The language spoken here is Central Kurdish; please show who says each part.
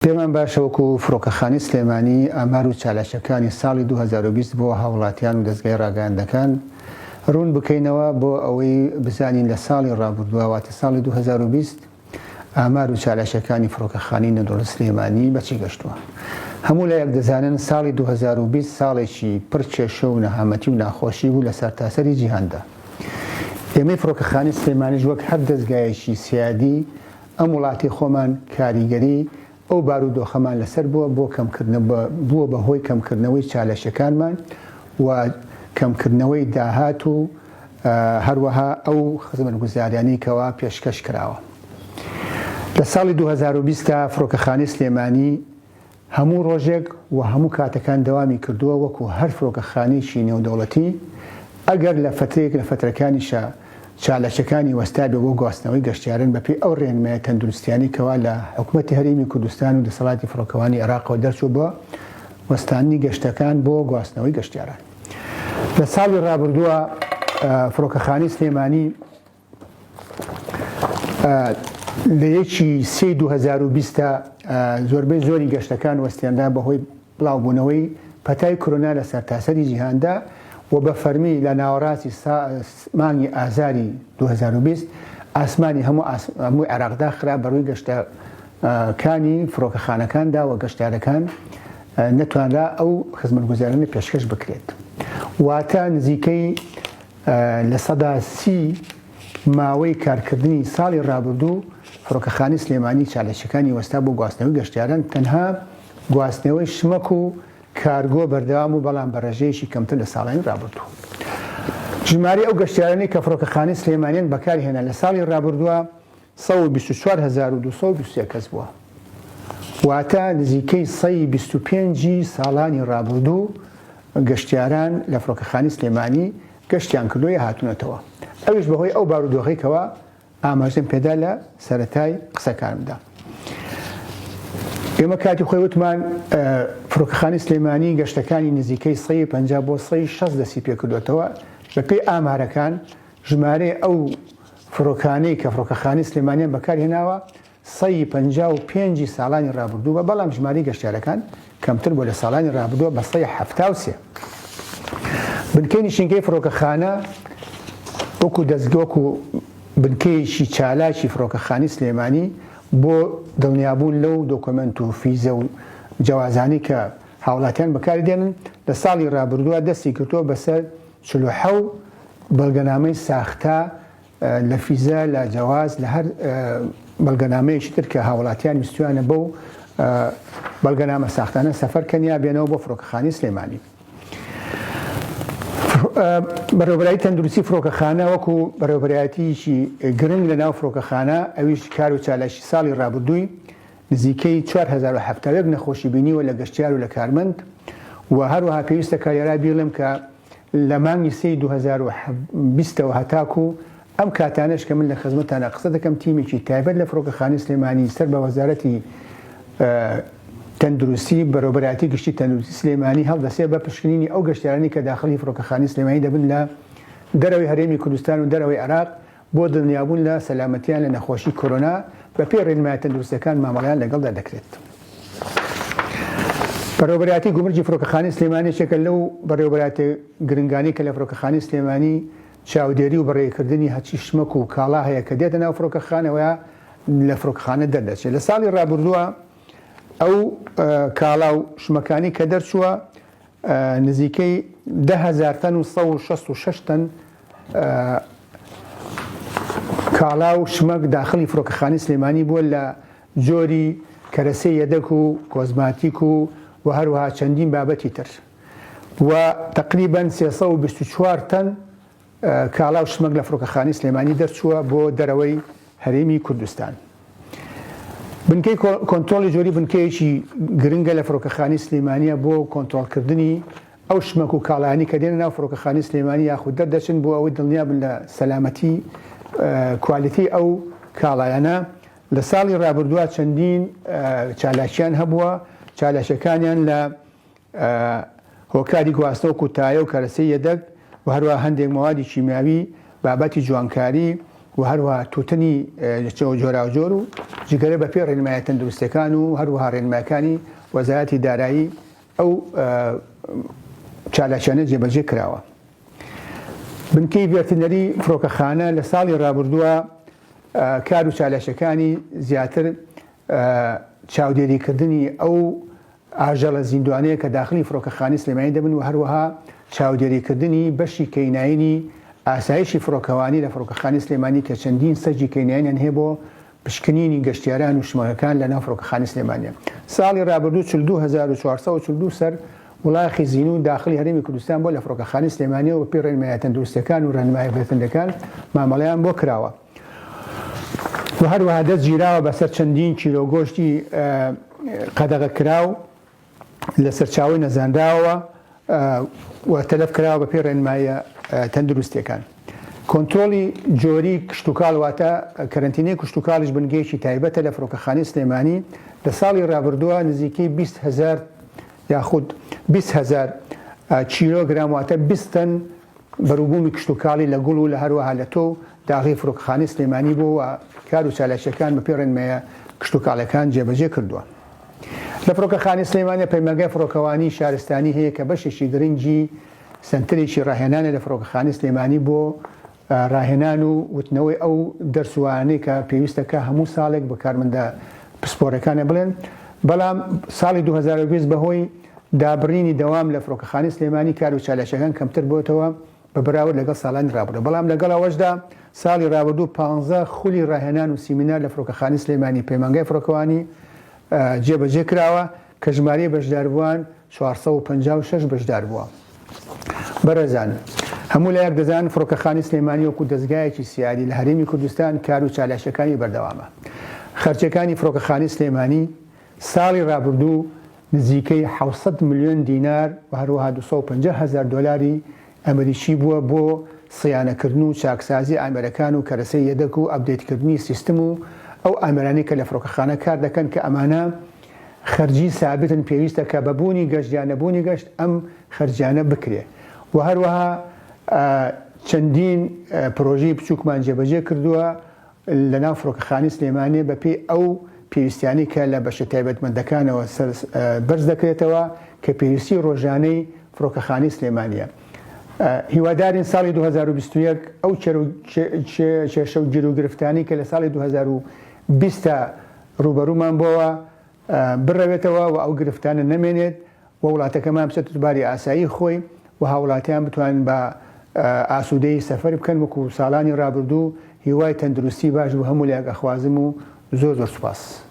Speaker 1: پێمان باشە وەکو فڕۆکەخانەی سلێمانی ئامار و چالاکیەکانی ساڵی 2020 بۆ هاوڵاتیان و دەزگای ڕاگەیاندنەکان ڕوون بکەینەوە بۆ ئەوەی بزانین لە ساڵی ڕابردووە واتە ساڵی 2020 ئامار و چالاکیەکانی فڕۆکەخانەی نەدۆڵی سلێمانی بە چی گەشتووە. هەموو لایەک دەزانن ساڵی 2020 ساڵێکی پڕ کێشە و نەهامەتی و ناخۆشی بوو لە سەرتاسەری جیهاندا. ئێمەی فڕۆکەخانەی سلێمانیش وەک هەر دەزگایەکی سیادی ئەم وڵاتەی خۆمان کاریگەری ئەو بارودۆخەمان لەسەر بووە بۆ کەمکردنە بووە بە هۆی کەمکردنەوەی چالەشەکانمان و کەمکردنەوەی داهات و هەروەها ئەو خزمەتگوزاریانەی کەوا پێشکەش کراوە. لە ساڵی 2020 تا فڕۆکەخانەی سلێمانی هەموو ڕۆژێک و هەموو کاتەکان دەوامی کردووە وەکو هەر فرۆکەخانەیەکی نێودەوڵەتی، ئەگەر لە فەترەیەک لە فەترەکانیشا چالاکیەکانی وەستابێ بۆ گواستنەوەی گەشتیارن بەپێی ئەو ڕێنمایە تەندروستیانەی کەوا لە حکومەتی هەرێمی کوردستان و دەسەڵاتی فڕۆکەوانی عێراقەوە دەرچووە بۆ وەستاندنی گەشتەکان بۆ گواستنەوەی گەشتیاران لە ساڵی ڕابردووە فڕۆکەخانەی سلێمانی لە یەکی سێی 2020 زۆربەی زۆری گەشتەکان وەستێنرا بەهۆی بڵاوبوونەوەی پەتای کۆرۆنا لە سەرتاسەری جیهاندا و بە فەرمی لە ناوەڕاستی مانگی ئازاری 2020 ئاسمانی هەموو هەموو عێراق داخرا بەڕووی گەشتەکانی فڕۆکەخانەکاندا و گەشتیارەکان نەتوانرا ئەو خزمەتگوزاریانە پێشکەش بکرێت واتە نزیکەی 30% ماوەی کارکردنی ساڵی ڕابردوو فڕۆکەخانەی سلێمانی چالاکیەکانی وەستا بۆ گواستنەوەی گەشتیاران تەنها گواستنەوەی شمەک و کارگۆ بەردەوام بوو بەڵام بە ڕێژەیەکی کەمتر لە ساڵانی ڕابردوو. ژمارەی ئەو گەشتیارانەی کە فڕۆکەخانەی سلێمانیان بەکارهێنا لە ساڵی ڕابردووە 124,223 کەس بووە واتە نزیکەی 125 ی ساڵانی ڕابردوو گەشتیاران لە فڕۆکەخانەی سلێمانی گەشتیان کردووە یا هاتوونەتەوە، ئەویش بەهۆی ئەو بارودۆخەی کەوا ئاماژەم پێدا لە سەرەتای قسەکانمدا. ئێمە کاتی خۆی وتمان فڕۆکەخانەی سلێمانی گەشتەکانی نزیکەی 150 بۆ 160 دەستی پێکردوێتەوە بەپێی ئامارەکان ژمارەی ئەو فڕۆکانەی کە فڕۆکەخانەی سلێمانیان بەکارهێناوە سەی 55 ی ساڵانی ڕابردوو بە بەڵام ژمارەی گەشتیارەکان کەمتر بووە لە ساڵانی ڕابردووە بە سەی 73. بنکەی نشینگەی فڕۆکەخانە وەکو دەستگە وەکو بنکەیەکی چالاکی فڕۆکەخانەی سلێمانی بۆ دڵنیابوون لەو دۆکۆمێنت و فیزە و جەوازانەی کە هاوڵاتیان بەکاری دێنن لە ساڵی ڕابردووە دەستی گرتووە بەسەر 47 بەڵگەنامەی ساختە لە فیزە، لە جەواز، لە هەر بەڵگەنامەیەکی تر کە هاوڵاتیان ویستویانە بەو بەڵگەنامە ساختانە سەفەر کەن یا بێنەوە بۆ فڕۆکەخانەی سلێمانی. بەڕێوەبەرایەتی تەندروستی فڕۆکەخانە وەکو بەڕێوەبەرایەتیی گرنگ لە ناو فڕۆکەخانە ئەویش کار و چالاکی ساڵی ڕابردووی نزیکەی 4071 نەخۆشی بینیوە لە گەشتیار و لە کارمەند و هەروەها پێویستە کاریارا بیڵێم کە لە مانگی سێی 2020 ەوە هەتاکوو ئەم کاتانەش کە من لە خزمەتتانا قسە دەکەم تیمێکی تایبەت لە فڕۆکەخانەی سلێمانی سەر بە وەزارەتی تەندروستی بەرەوبەرایەتی گشتی تەندروستی سلێمانی هەڵدەسێ بە پشکنینی ئەو گەشتیارانەی کە داخڵی فڕۆکەخانەی سلێمانی دەبن لە دەرەوەی هەرێمی کوردستان و دەرەوەی عێراق بۆ دڵنیابوون لە سەلامەتیان لە نەخۆشی کۆرۆنا بەپێی ڕێنمایە تەندروستیەکان مامەڵەیان لەگەڵدا دەکرێت. بەڕێوەبەرایەتی گومرگی فڕۆکەخانەی سلێمانی یەکێکە لەو بەڕێوەبەرایەتە گرنگانەی کە لە فڕۆکەخانەی سلێمانی چاودێری و بەڕێکردنی هەرچی شمەک و کاڵا هەیە کە دێتە ناو فڕۆکەخانەوە لە فڕۆکەخانە دەردەچێت لە ساڵی ڕابردووە ئەو کاڵا و شمەکانی کە دەرچووە نزیکەی 10,000 تەن و 166 تەن کاڵا و شمەک داخلی فڕۆکەخانەی سلێمانی بووە لە جۆری کەرەسەی یەدەک و کۆزماتیک و و هەروەها چەندین بابەتی تر و تەقریبەن 324 تەن کاڵا و شمەک لە فڕۆکەخانەی سلێمانی دەرچووە بۆ دەرەوەی هەرێمی کوردستان. بنکەی کۆنترۆڵی جۆری بنکەیەکی گرنگە لە فڕۆکەخانەی سلێمانیە بۆ کۆنترۆڵکردنی ئەو شمەک و کاڵایانەی کە دێنە ناو فڕۆکەخانەی سلێمانی یاخود دەردەچن بۆ ئەوەی دڵنیا بن لە سەلامەتی کوالیتی ئەو کاڵایانە لە ساڵی ڕابردووە چەندین چالاکیان هەبووە چالاکیەکانیان لە هۆکاری گواستنەوە وەکو تایە و کەرەسەی یەدەگ و هەروەها هەندێک مەوادی کیمیاوی، بابەتی جوانکاری و. و هەروەها توتنی جۆراوجۆر و جگەرە بەپێی ڕێنمایە تەندروستیەکان و هەروەها ڕێنمایەکانی وەزارەتی دارایی ئەو چالاکیانە جێبەجێ کراوە. بنکەی ڤێرتنەری فڕۆکەخانە لە ساڵی ڕابردووە کار و چالاکیەکانی زیاتر چاودێریکردنی ئەو ئاژەڵە زیندوانەیە کە داخلی فڕۆکەخانەی سلێمانی دەبن و هەروەها چاودێریکردنی بەشی کەیناینی ئاسایشی فڕۆکەوانی لە فڕۆکەخانەی سلێمانی کە چەندین سەگی کەیناینیان هەیە بۆ پشکنینی گەشتیاران و شمەکەکان لە ناو فڕۆکەخانەی سلێمانیە. ساڵی رابردوو 42442 سەر وڵاخی زینوو داخلی هەرێمی کوردستان بووە لە فڕۆکەخانەی سلێمانیەوە بەپێی ڕێنمایە تەندروستیەکان و ڕێنمایە ڤێتنەریەکان مامەڵەیان بۆ کراوە و هەروەها دەست گیراوە بەسەر چەندین کیلۆ گۆشتی قەدەغەکراو لە سەرچاوەی نەزانراوەوە و تەلەف کراوە بەپێی ڕێنماییە تەندروستیەکان. کۆنترۆڵی جۆری کشتوکاڵ واتە کەرەنتینەی کشتوکاڵیش بنگەیەکی تایبەتە لە فڕۆکەخانەی سلێمانی لە ساڵی ڕابردووە نزیکەی 20 هەزار یاخود 20 هەزار کیلۆگرام واتە 20 تەن بەروبوومی کشتوکاڵی لە گوڵ و لە هەروەها لە تۆو داغی فرۆکەخانەی سلێمانی بووە و کار و چالاکییەکان بەپێی ڕێنمایە کشتوکاڵیەکان جێبەجێ کردووە. لە فڕۆکەخانەی سلێمانی پەیمانگای فڕۆکەوانی شارستانی هەیە کە بەشێکی گرنگی سەنتەرێکی ڕاهێنانە لە فڕۆکەخانەی سلێمانی بۆ ڕاهێنان و وتنەوەی ئەو دەرس و وانانەی کە پێویستە کە هەموو ساڵێک بە کارمەندە پسپۆرەکانە بڵێن، بەڵام ساڵی 2020 بەهۆی دابڕینی دەوام لە فڕۆکەخانەی سلێمانی کار و چالاکیەکان کەمتر بۆتەوە بە بەراورد لەگەڵ ساڵانی ڕابردوو، بەڵام لەگەڵ ئەوەشدا ساڵی ڕابردوو پانزە خولی ڕاهێنان و سیمینار لە فڕۆکەخانەی سلێمانی پەیمانگای فڕۆکەوانی جێبەجێ کراوە کە ژمارەی بەشداربووان 456 بەشدار بووە. بەڕێزان هەموو لایەک دەزانن فڕۆکەخانەی سلێمانی وەکو دەزگایەکی سیادی لە هەرێمی کوردستان کار و چالاکیەکانی بەردەوامە. خەرجیەکانی فڕۆکەخانەی سلێمانی ساڵی ڕابردوو نزیکەی 700 ملیۆن دینار و هەروەها 250 هەزار دۆلاری ئەمریکی بووە بۆ صیانەکردن و چاکسازی ئامێرەکان و کەرەسەی یەدەک و ئەپدەیتکردنی سیستم و ئەو ئامێرانەی کە لە فڕۆکەخانە کار دەکەن کە ئەمانە خەرجی سابتن پێویستە کە بە بوونی گەشت یا نەبوونی گەشت ئەم خەرجیانە بکرێ و هەروەها چەندین پرۆژەی بچووکمان جێبەجێ کردووە لەناو فڕۆکەخانەی سلێمانی بەپێی ئەو پێویستیانەی کە لە بەشە تایبەتمەندەکانەوە بەرز دەکرێتەوە کە پێویستی ڕۆژانەی فڕۆکەخانەی سلێمانیە. هیوادارین ساڵی 2021 ئەو کێشە و گیروگرفتانەی کە لە ساڵی 2020 ڕووبەروومان بۆوە بڕەوێتەوە و ئەو گرفتانە نەمێنێت و وڵاتەکەمان بچێتە باری ئاسایی خۆی و هاوڵاتیان بتوانن بە ئاسوودەیی سەفەر بکەن وەکو ساڵانی ڕابردوو، هیوای تەندروستی باش بۆ هەموو لایەک ئەخوازم و زۆر زۆر سوپاس.